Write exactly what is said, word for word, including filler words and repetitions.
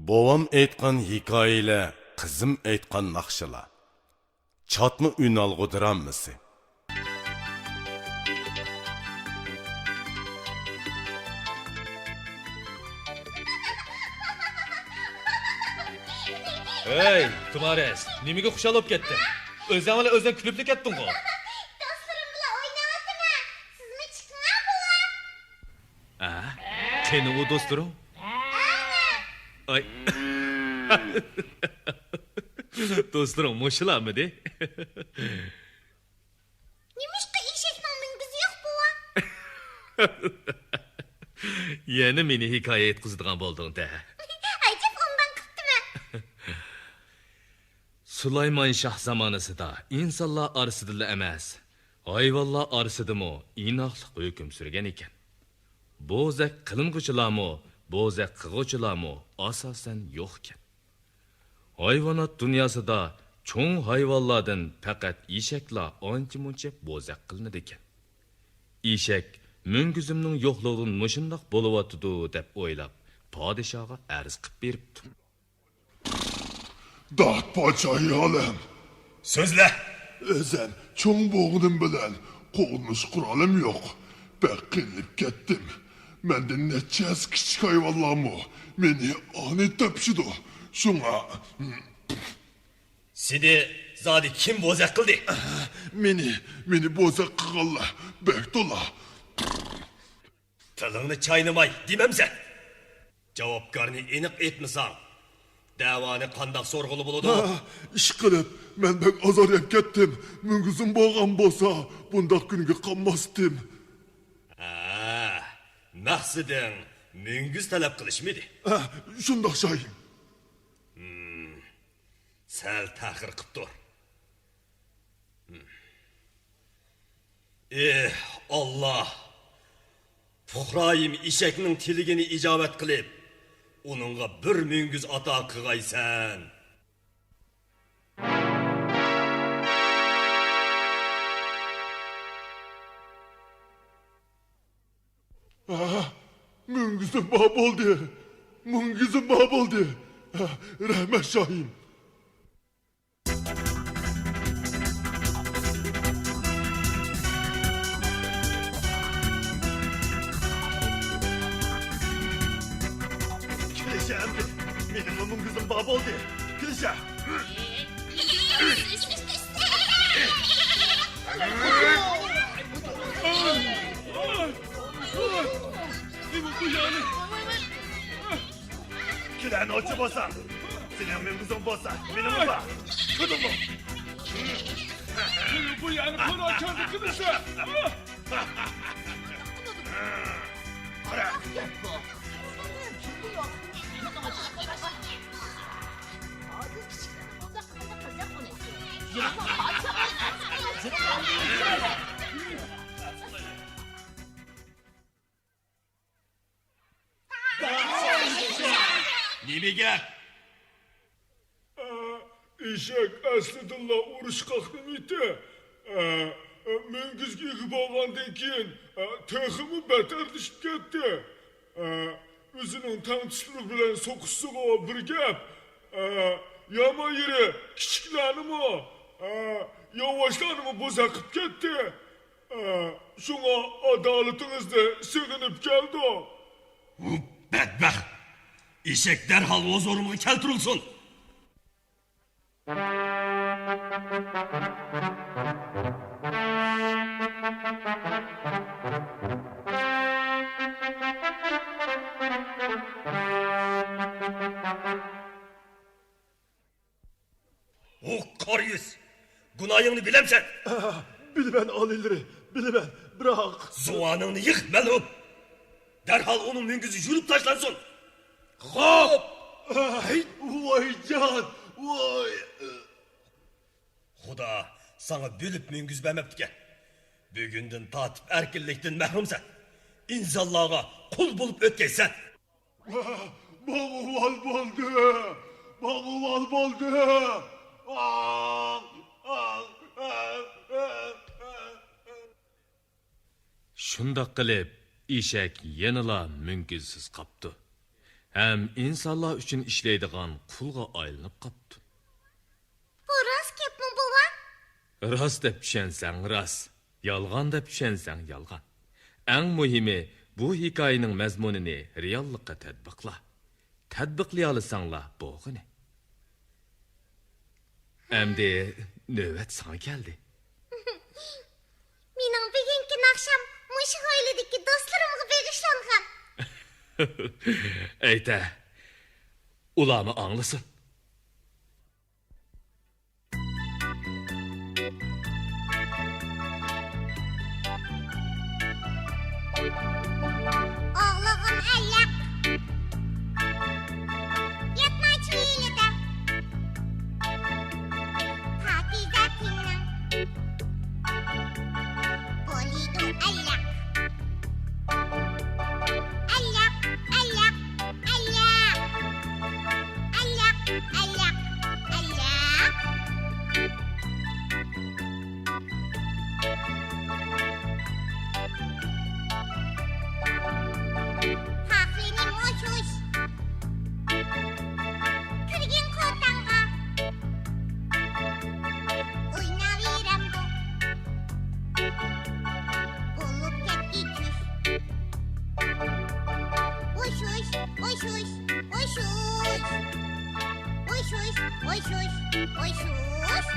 بوۋام ئېيتقان ھېكايىلەر، قىزىم ئېيتقان ناخشىلار. چاتما ئۈنئالغۇ درامىسى. ھەي، تۇمارىس، نېمىگە خۇشال بولۇپ كەتتىڭ؟ ئۆزۈڭ بىلەن ئۆزۈڭ كۈلۈپلا كەتتىڭغۇ؟ دوستلىرىم بىلەن ئويناۋاتىمەن. سىزمۇ چىقىڭلار بولا. ھە؟ قېنى ئۇ دوستلىرىڭ؟ ئاي. دوستلىرىڭ مۇشۇلارمىدى؟ نېمىشقا ئېشەكنىڭ مۈڭگۈزى يوق، بوۋا؟ يەنە مېنى ھېكايە ئېيتقۇزىدىغان بولدۇڭ-دە. ئەجەب ئوڭدان قىپتىمەن. سۇلايمان شاھ زامانىسىدا ئىنسانلار ئارىسىدىلا ئەمەس، ھايۋانلار ئارىسىدىمۇ ئىناقلىق ھۆكۈم سۈرگەن ئىكەن. بوزەك قىلىنغۇچىلارمۇ، بوزەك قىلغۇچىلارمۇ ئاساسەن يوقكەن. ھايۋانات دۇنياسىدا چوڭ ھايۋانلاردىن پەقەت ئېشەكلا ئانچە-مۇنچە بوزەك قىلىنىدىكەن. ئېشەك مۈڭگۈزۈمنىڭ يوقلۇقىدىن مۇشۇنداق بولۇۋاتىدۇ دەپ ئويلاپ، پادىشاھقا ئەرز قىپ بېرىپتۇ. داد پادىشاھى ئالەم! سۆزلە! ئۆزەم چوڭ بولغىنىم بىلەن قوغدىنىش قورالىم يوق. بەك قىينىلىپ كەتتىم. مەندىن نەچچە ھەسسە كىچىك ھايۋانلارمۇ مېنى ئانىي تېپىشىدۇ. شۇڭا. سېنى زادى كىم بوزەك قىلدى؟ مېنى، مېنى بوزەك قىلغانلار بەك تولا. تىلىڭنى چاينىماي دېمەمسەن! جاۋابكارنى ئېنىق ئېيتمىساڭ، دەۋانى قانداق سورىغىلى بولىدۇ؟ ھا، ئىشقىلىپ، مەن بەك ئازار يەپ كەتتىم. مۈڭگۈزۈم بولغان بولسا، بۇنداق كۈنگە قالماستىم. ھە، مەقسىتىڭ مۈڭگۈز تەلەپ قىلىشمىدى؟ ھە، شۇنداق، شاھىم. سەل تەخىر قىپ تۇر. ئېھ، ئاللا! پۇقرايىم ئېشەكنىڭ تىلىگىنى ئىجابەت قىلىپ، ئۇنىڭغا بىر مۈڭگۈز ئاتا قىغايسەن. ھا، مۈڭگۈزۈم بار بولدى. مۈڭگۈزۈم بار بولدى. ھا، رەھمەت، شاھىم. كېلىشە ئەمدى. مېنىڭمۇ مۈڭگۈزۈم بار بولدى. كېلىشە. نېمە بۇ يەنى؟ كېلەن ئوچى بولسا، سېنىڭ مۈڭگۈزۈڭ بولسا، مېنىڭمۇ بار. كۆردۈڭمۇ؟ نېمە بۇ يەنى؟ قاراچاندىكىمىسە؟ قارا. نېمە گەپ؟ ئېشەك ئەسلىدىنلا ئۇرۇشقاقنىڭ ئىتى. مۈڭگۈزگە ئىگە بولغاندىن كېيىن، تېخىمۇ بەتتەرلىشىپ كەتتى. ئۆزىنىڭ تەڭتۇشلىرى بىلەن سوقۇشسىغۇ بىر گەپ. يامان يېرى، كىچىكلەرنىمۇ، ياۋاشلارنىمۇ بوزەك قىپ كەتتى. شۇڭا ئادالىتىڭىزنى سېغىنىپ كەلدۇق. بەتبەخت! ئېشەك دەرھال ھۇزۇرۇمغا كەلتۈرۈلسۇن! ھۇ، قارا يۈز! گۇناھىڭنى بىلەمسەن؟ ئە، بىلىمەن، ئالىيلىرى، بىلىمەن، بىراق. زۇۋانىڭنى يىغ، مەلئۇن! دەرھال ئۇنىڭ مۈڭگۈزى يۇلۇپ تاشلانسۇن! خوپ! ئەي، ۋايجان، ۋاي! خۇدا ساڭا بۆلۈپ مۈڭگۈز بەرمەپتىكەن. بۈگۈندىن تارتىپ ئەركىنلىكتىن مەھرۇمسەن. ئىنسانلارغا قۇل بولۇپ ئۆتكەيسەن. ماڭا ۋال بولدى! ماڭا ۋال بولدى! ئاھ! ئاھ! ئاھ! ئاھ! ئاھ! شۇنداق قىلىپ، ئېشەك يەنىلا مۈڭگۈزسىز قاپتۇ. ھەم ئىنسانلار ئۈچۈن ئىشلەيدىغان قۇلغا ئايلىنىپ قاپتۇ. بۇ راست گەپمۇ، بوۋا؟ راست دەپ چۈشەنسەڭ راست، يالغان دەپ چۈشەنسەڭ يالغان. ئەڭ مۇھىمى، بۇ ھېكايىنىڭ مەزمۇنىنى رېئاللىققا تەتبىقلا. تەتبىقلىيالىساڭلا بولغىنى. ئەمدى نۆۋەت ساڭا كەلدى. مېنىڭ بۈگۈنكى ناخشام مۇشۇ ھويلىدىكى دوستلىرىمغا بېغىشلانغان. ئېيتە، ئۇلارمۇ ئاڭلىسۇن. ئوغلۇغۇم ئەللەق، ياتماي چىلىدا. پاكىزە تىلنىڭ بولىدۇ ئەللەق. ئەللەق، ئەللەق، ئەللەق. ئەللەق، ئەللەق، ئەللەق. پاخلىنى موشۇش. كىرگىن قورتاڭغا. ئويناۋېرەمدۇ. بولۇپ كەتتى چۈش. ئۇشۇش، ئۇشۇش، ئۇشۇش. ئۇشۇش، ئۇشۇش، ئۇشۇش.